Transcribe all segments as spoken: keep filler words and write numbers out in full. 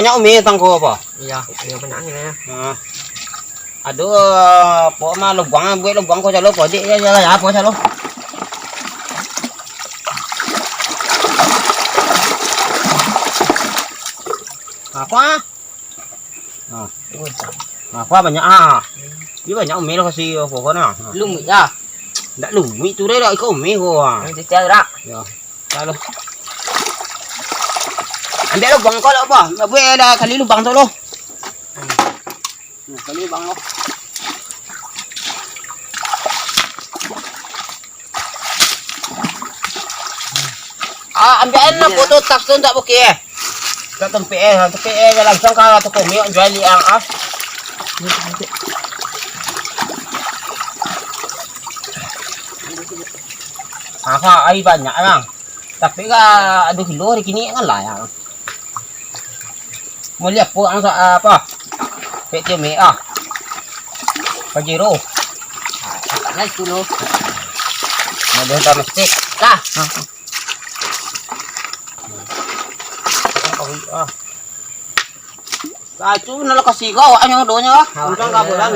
Banyak umi tangko apa? Iya, iya, banyak ni, ya. Ha. Aduh, apa mah lubang, buek lubang ko calo, podik ya, ya, ya, apa calo? Apa? Ha. Apa banyak, ah? Dia banyak umi lah kasi apa ko nah. Ha. Lumik ya? Ndak lumik tu deh, dak iko umi ko, ah. Nanti tiang rak. Ya. Lalu. Ambiak lubang ko lah, apa? Ndak buek dah kali lubang tu lo. Hmm, kali lubang lo. Ah, ambiak aja lah foto tas tu, tak bukit eh. Tak tempik eh, tempik eh, langsung ka toko miok jual li ang, ah. Aha, ai banyak lah. Tapi ka aduh kilo hari kini kan lah ya. Mau lihat po ang sa-, apa? Pek cemik ah. Pajero. Nah, itu lo. Model domestik. Lah. Ah. Lah, itu nak lokasi kau, awaknyo donya lah. Awaknyo. Bukan kaburan.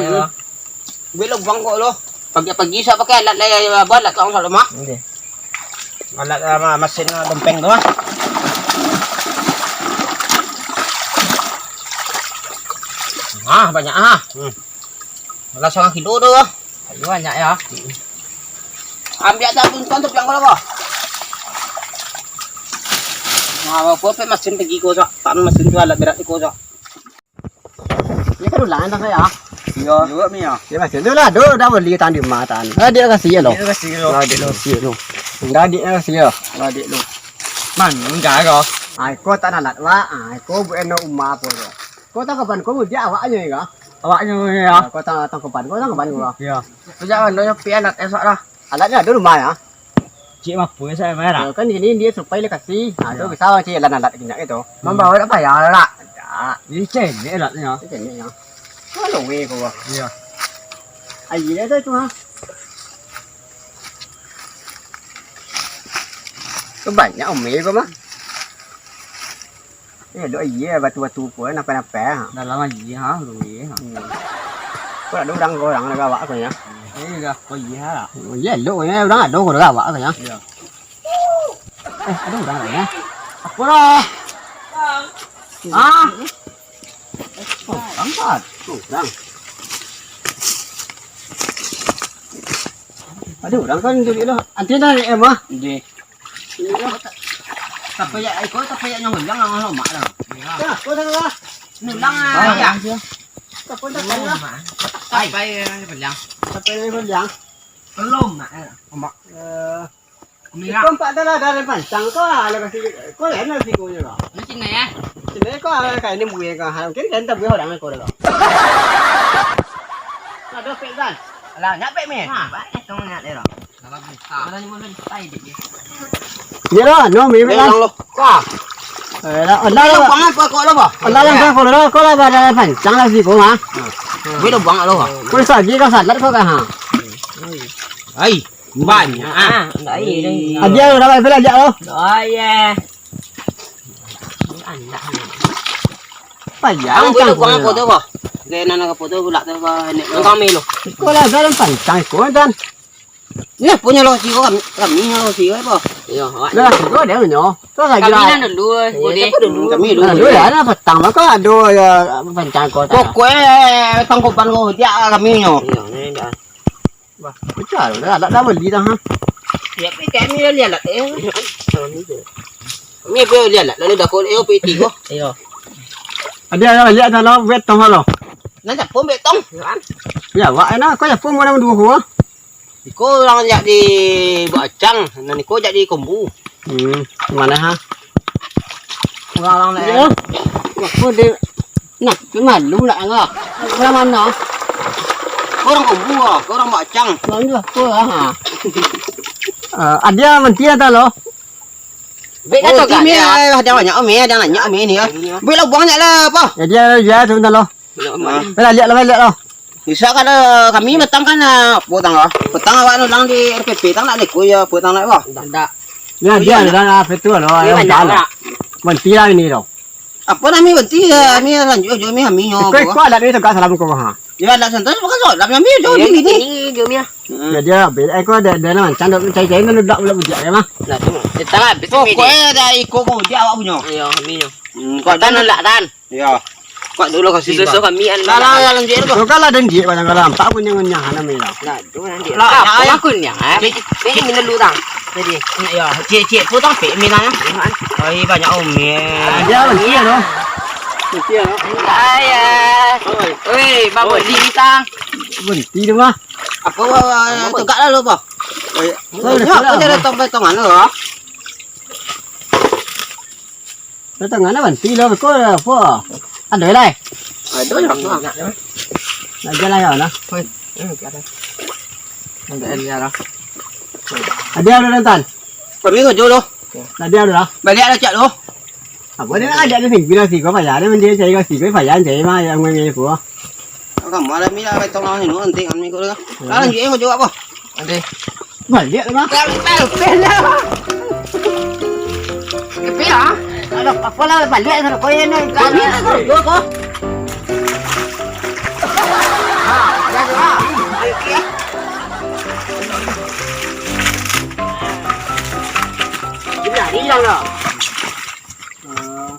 Buek lubang ko lo. Pagi-pagi sa pakai alat lai, alat tu ang salah mah. Nggih. Alat, ah, ma-, masin, ah, dompeng tu mah. Ah, banyak ah. Hmm. Alah, sangat kilo tu. Ayo, banyak ya. Ambiak tak buntuan tu piang ko lah, ko. Nah, apa pe masin pagi ko, Cak? Tak masin tu alat berat ko, Cak. Ini kan ulangan tak saya. Iya. Dua mi ya. Dia masih tu lah, dah, dah beli tan di rumah tan. Ah, dia kasih ya lo. Dia kasih lo. Ah, dia kasih lo. Enggak, dia kasih ya. Enggak, dia lo. Man, enggak kau. Ah, kau tak nalat, Wak. Ah, kau buat nak rumah apa tu? Kau tak kapan kau dia awaknya ya? Awaknya ya. Ah, kau tak, tak kapan, kau tak kapan kau. Iya. Kau jangan dah nyopi alat esok lah. Alatnya ada rumah ya. Cik mampu ya, saya merah. Ya, kan ini dia supaya dia kasih. Ha, tu bisa cik alat-alat kena gitu. Mambawa tak payah lah. Tak. Ini cendek alatnya. Ini cendeknya. Kalau weh kau. Iya. Air dia tu, ha. Tu banyak umi kau mah. Eh, dok iya, batu-batu ko, napa-napa, ha. Dalam aji, ha, lui, ha. Hmm. Ko ado urang ko, urang ado gawak ko, ya. Eh, dah, ko iya, ha. Oh, iya, lo, ya, urang ado ko, ado gawak ko, ya. Iya. Eh, ado urang ko, ya. Apo lah? Ah. Oh, urang ko, urang. Ado urang kan, jadi lah. Anti dah, eh, mah. Di. Tapi ya, iko tapi ya nyong bilang lah, mak lah. Dah, kau dah lah. Nulang ah, ya. Kau dah lah. Sampai yang bilang. Sampai yang bilang. Belum, mak. Mak. Eh, kau empat dah lah, dah pancang kau lah, lah kasih, kau lah, lah siko je lah. Ini sini ya. Sini kau lah, kayak ini buaya kau, mungkin kan tak buaya orang kau dah lah. Ada pek kan? Alah, nyak pek meh. Ha, banyak tong nyak dia lah. Iyo lah, no, mimik lah. Wah. Eh, lah, lah, lah. Lubang apa kok lah, bah? Lah, lah, kau lah, kau lah, bah, dah pancang lah siko, ha. Weh, lubang lo, bah. Kau lagi kau salat kau kan, ha. Ai, banyak ah. Ah, enggak, iya, dah. Aja lo, dah, dah, dah, lo. Oh, iya. Anak. Payah. Ang boleh kau apa tu, bah? Gaya nana apa tu, bulak tu, bah, nek kami lo. Kau lah, dah pancang kau, dan. Nah, punyo lo siko kami, kami nyo lo siko apo? Iyo, awak. Lah, siko ado nyo. Tu lagi kami lah. Nan dulu, eh, oh, deh. Siapa dulu? Kami dulu. Nah, dulu lah, lah patang mah kau ado yo pancang kau tak. Pokok e, tangkopan kau dia kami nyo. Iyo, ni dah. Wah, pecah lah, dah, dah beli dah, ha. Ya, tapi kami dah lihat lah, eh. Kami pun lihat lah, lalu dah kau, eh, P tiga. Iyo. Ado, ado, lihat dah lo, betong lo. Nan siapa betong? Ya, awak enak, kau siapa mau nang dua, ha? Iko urang jak di Bacang, nan iko jak di Kombu. Hmm, mano ha? Urang-urang lain. Iyo. Aku di, nah, malu nak angah. Urang mano? Urang Kombu ah, urang Bacang. Urang tu aku lah, ha. Eh, ado manti ado lo. Bek kato kan, ya. Ado banyak, Om, ado banyak, Om, ni, ya. Bek lo buang nyak lah, apa? Ya, dia, dia tu, bentar lo. Bek lah, lihat lo, lihat lo. Bisa kan, eh, kami petang kan, eh, petang lah. Petang awak nulang di R P P, tang nak neko ya, petang nak wah. Ndak. Ya, dia ada apa tu lo, ya, banyak lah. Manti lah ini lo. Apo namo mi banti yo, mi lanjuik jo mi, ami nyo. Iko, iko adat ni tegak salam ko, ha. Yo, adat santai, bukan salam, ami jo mi ni. Ini jo mi ah. Jadi, abih, eh, ko ado, ado nan mancang, dak cari-cari, nan budak-budak yo, mah. Nah, tu, mah. Eh, tak lah, habis mi ni. Pokoknyo ado iko ko, dia awak punyo. Iyo, mi nyo. Hmm, kau Tan, tan. Nak, Tan. Yo. Kau dulu kasih. Susu kami an. Lah, lah, lah, lanjuik ko. Kau kan lah dendik banyak, kalau nampak ngunyah-ngunyah, namo mi lah. Nah, tu nanti. Lah, ah, ya, ya. Aku ni, ah. Cik, cik, ini dulu, Tan. Jadi, yo, cik, cik, potong pe, mi lah, yo. Oi, banyak om, yo. Dia lansia, no. Lansia, no. Ayah. Oi. Oi, bagus di kita. Berhenti tu, mah. Apa, apa, apa, tegak lah lu, apa? Oi. Kau dah potong-potong anu, ah. Potong anu, berhenti lah, kau apa? Ado lai? Ado lah, apa? Nak jalan lah, nah. Oi. Hmm, biar lah. Nanti dia lah. Ado yang nonton? Kami kerja dulu. Nah, dia dulu lah. Baliak lah, cak dulu. Apa dia nak ajak dia singkir lah, singkir payah. Dia mending cari kau singkir, payah cari mah, yang main-main pun. Kamu malam ni lah, tolong ni, nanti kami kau dah. Hmm. Sekarang dia yang kerja apa? Nanti. Baliak lah, mah. Bel, bel, bel lah. Tapi lah, kalau apa lah, baliak lah, kau yang nak. Kami lah, kau, kau, kau. Ha, dah tu, ha. Ayo, okey. Dia lari dah lah. Ah.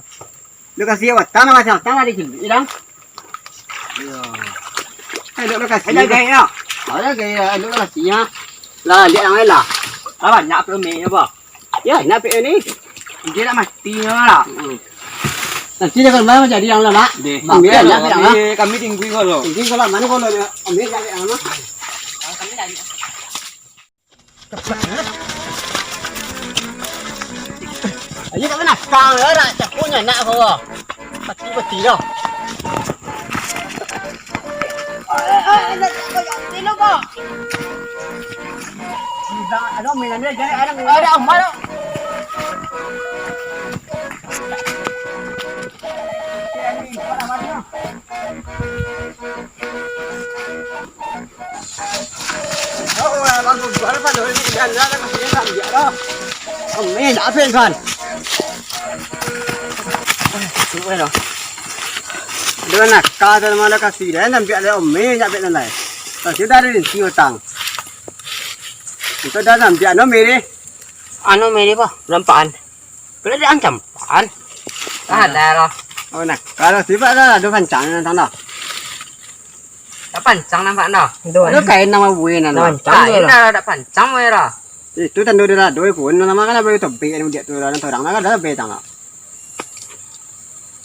Lokasi awak, tanah macam, tanah di sini, hilang. Yo. Eh, dok lokasi. Ada gaya. Ada gaya, dok lokasinya. Lah, lihat yang lain lah. Lah, banyak pun ni, apa? Ya, nak pek ni. Dia nak mati lah. Hmm. Nanti dia kalau malam jadi yang lah, nak. Deh. Ambil, ambil, ambil, ambil, ambil. Kami tinggi kalau. Tinggi kalau, mana kalau dia ambil, ambil, ambil. Ayo, tak pernah kang, ya, nak capunyo nak kau. Pati-pati dah. Eh, eh, eh, eh, eh, eh, eh, eh, eh, eh. Ado mainan dia, jangan ada. Ada amal. Amin, amin, kan. Sudah nak kata mana kasih dah, nampak dah, amin, nak ambil nilai. Kasih dah ada di sini utang. Itu dah nampak, no, miri. Anu, miri, bah, lampaan. Kalau dia ancam, pan. Ah, dah lah. Oh, nah, kalau sifat dah, dah pancang, dah, dah. Dah pancang nampak dah. Dah kain nama buih, nah, dah pancang. Kain dah, dah pancang, weh, dah. Itu tanda dia dah, doi pun, nama kan, apa itu, bek, dia tu, dah, orang, dah, bek, tangga.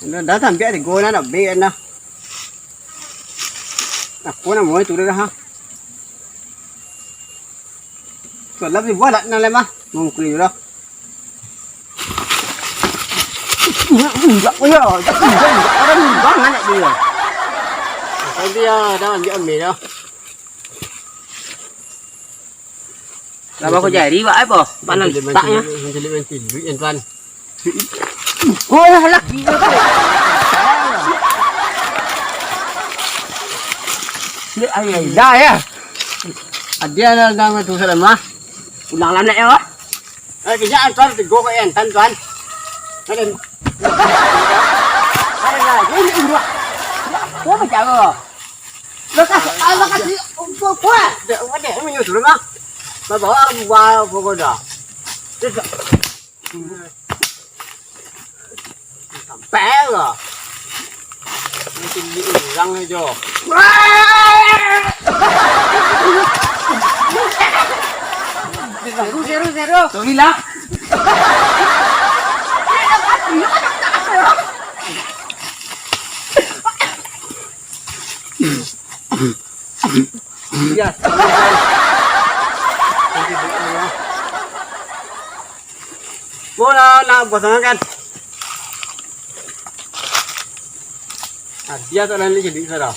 Dah, dah, sampai tiga, nah, dah, bek, dah. Aku nak mau itu dah, ha. Kalau dibuat nak, nak lemah, mungkin lah. Enggak, enggak, ya. Orang enggak anak dia. Tapi ya, dah ambil, ambil dah. Lah, baku jari, Wak, ai, boh? Panas letaknya. Mencelik, mencelik, mencelik, yang tuan. Oh, lah, lah. Dah, ya. Adia dah, dah, tu salah mah. Ulang lah, nak, ya, Wak? Eh, kejap, tuan, tegur kau, ya, tuan, tuan. Ada. Ada lagi, ini dua. Apa cara? Lekas, ah, lekas, kuat, kuat. Dek, dek, menyusul mah. Bawa buah pokok dah. Sampai lah. Mungkin di urang aja. Seru, seru, seru. Sorry lah. Iya. Bola nak pasang kan? Ah, dia tak lain jadi sudah.